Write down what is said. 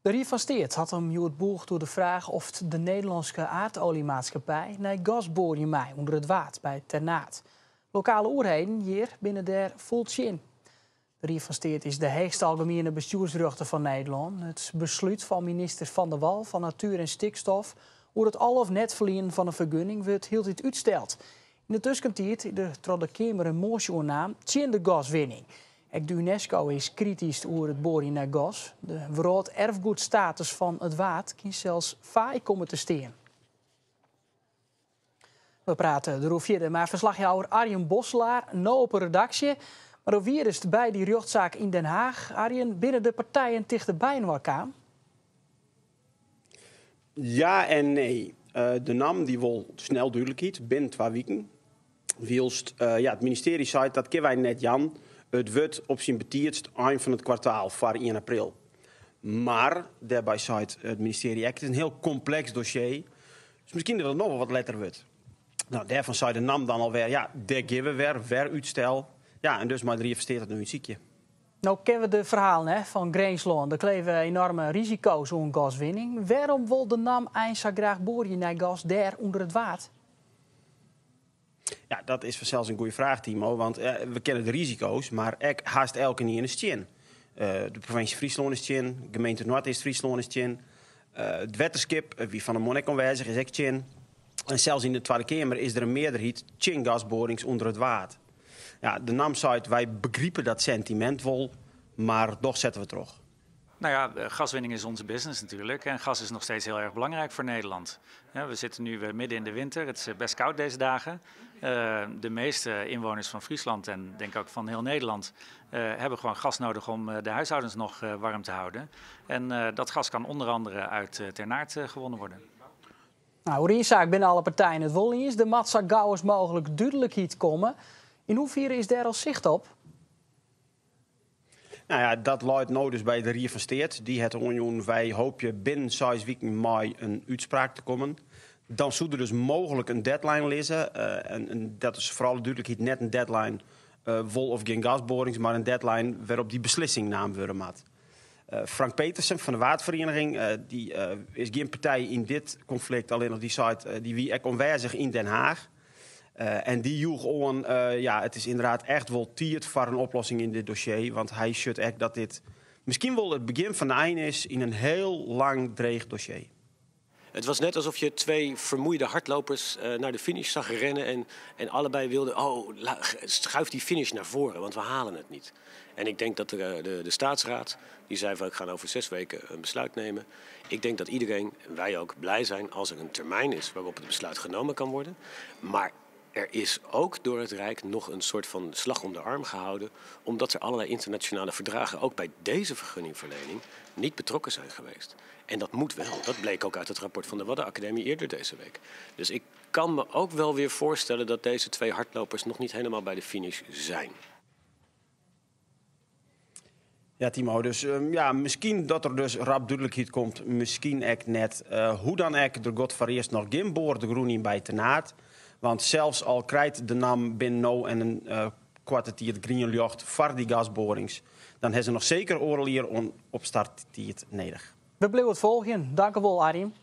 De Rie fan Steat hat him hjoed bûgd oer de fraach oft de Nederlânske aardoljemaatskippij nei gas boarje mei ûnder it Waad by Ternaard. Lokale oerheden hjir binne dêr fûl tsjin. De Rie fan Steat is de heechste algemiene bestjoersrjochter fan Nederlân. It beslút fan minister Van der Wal fan Natuer en Stikstof oer it al of net ferlienen fan in fergunning wurdt hieltyd útsteld. Yn de tuskentiid is der troch de Keamer in moasje oannaam tsjin de gaswinning. Ek de UNESCO is kritysk oer it boarjen nei gas. De wrâlderfgoedstatus fan it Waad kin sels faai komme te stean. We prate deroer fierder mei ferslachjouwer Arjen Bosselaar, no op 'e redaksje. Mar hoe wie it by dy rjochtsaak yn Den Haag? Arjen, binne de partijen tichter byinoar kaam? Ja en nee. De NAM dy wol snel dúdlikheid, binnen 2 wiken. Wylst ja, it ministearje seit dat kinne wy net jaan. It wurdt op syn betiidst ein fan it kwartaal foar 1 april. Mar dêrby seit it ministearje ek, it is in hiel kompleks dossier. Dus miskien dat it noch wol wat letter wurdt. No, dêrfan sei de NAM dan alwer, ja, dêr gean we wer, wer útstel. Ja, en dus mei de Rie fan Steat it no útsykje. No kenne we de ferhalen hè, fan Grinslân. Der kleve enoarme risiko's oan gaswinning. Wêrom wol de NAM eins sa graach boarje nei gas dêr ûnder it Waad? Ja, dat is fansels in goede fraach, Timo. Want we kenne de risiko's, mar ek hast elkenien is tsjin. De provinsje Fryslân is tsjin, gemeente Noardeast-Fryslân is tsjin. It wetterskip, wie fan 'e moarn ek oanwêzich, is ek tsjin. En sels yn de Twadde Keamer is der in mearderheid tsjin gasboarings ûnder it Waad. Ja, de NAM seit, wy begripe dat sentimint wol, mar dochs sette we troch. Nou ja, gaswinning is onze business natuurlijk. En gas is nog steeds heel erg belangrijk voor Nederland. Ja, we zitten nu weer midden in de winter. Het is best koud deze dagen. De meeste inwoners van Friesland en denk ook van heel Nederland hebben gewoon gas nodig om de huishoudens nog warm te houden. En dat gas kan onder andere uit Ternaard gewonnen worden. Nou, oer ien saak binne alle partijen it wol iens. Der moat sa gau as mooglik dúdlikheid komme. Yn hoefiere is dêr al sicht op? Nou ja, dat leit no dus by de Rie fan Steat. Dy hat oanjûn, wy hoopje binnen 6 wiken mei in útspraak te kommen. Dan soe der dus mooglik in deadline lizze. En dat is foar alle dúdlikheid net in deadline wol of gjin gasboarings, mar in deadline wêrop't dy beslissing naam wurde moat. Frank Petersen fan de Waadferiening, dy is gjin partij yn dit konflikt, allinnich dy seit, dy wie ek oanwêzich yn Den Haag. En dy joech oan, ja, it is ynderdaad echt wol tiid foar in oplossing yn dit dossier, want hy sjocht ek dat dit miskien wol it begjin fan de ein is yn in hiel lang dreech dossier. Het was net alsof je twee vermoeide hardlopers naar de finish zag rennen en allebei wilden, oh, schuif die finish naar voren, want we halen het niet. En ik denk dat de staatsraad, die zei van ik ga over 6 weken een besluit nemen. Ik denk dat iedereen, en wij ook, blij zijn als er een termijn is waarop het besluit genomen kan worden. Maar er is ook door het Rijk nog een soort van slag om de arm gehouden, omdat er allerlei internationale verdragen ook bij deze vergunningverlening niet betrokken zijn geweest. En dat moet wel. Dat bleek ook uit het rapport van de Waddenacademie eerder deze week. Dus ik kan me ook wel weer voorstellen dat deze twee hardlopers nog niet helemaal bij de finish zijn. Ja, Timo, dus ja, miskien dat der dus rap dúdlikheid komt, miskien ek net. Hoe dan ek, der giet foarearst noch gjin boar de grûn yn by Ternaard. Want sels al krijt de NAM binnen no en in koarte tiid grien ljocht foar dy gasboarings, dan ha se noch seker oardel jier oan opstarttiid nedich. We bliuwe it folgjen. Dankewol, Arjen.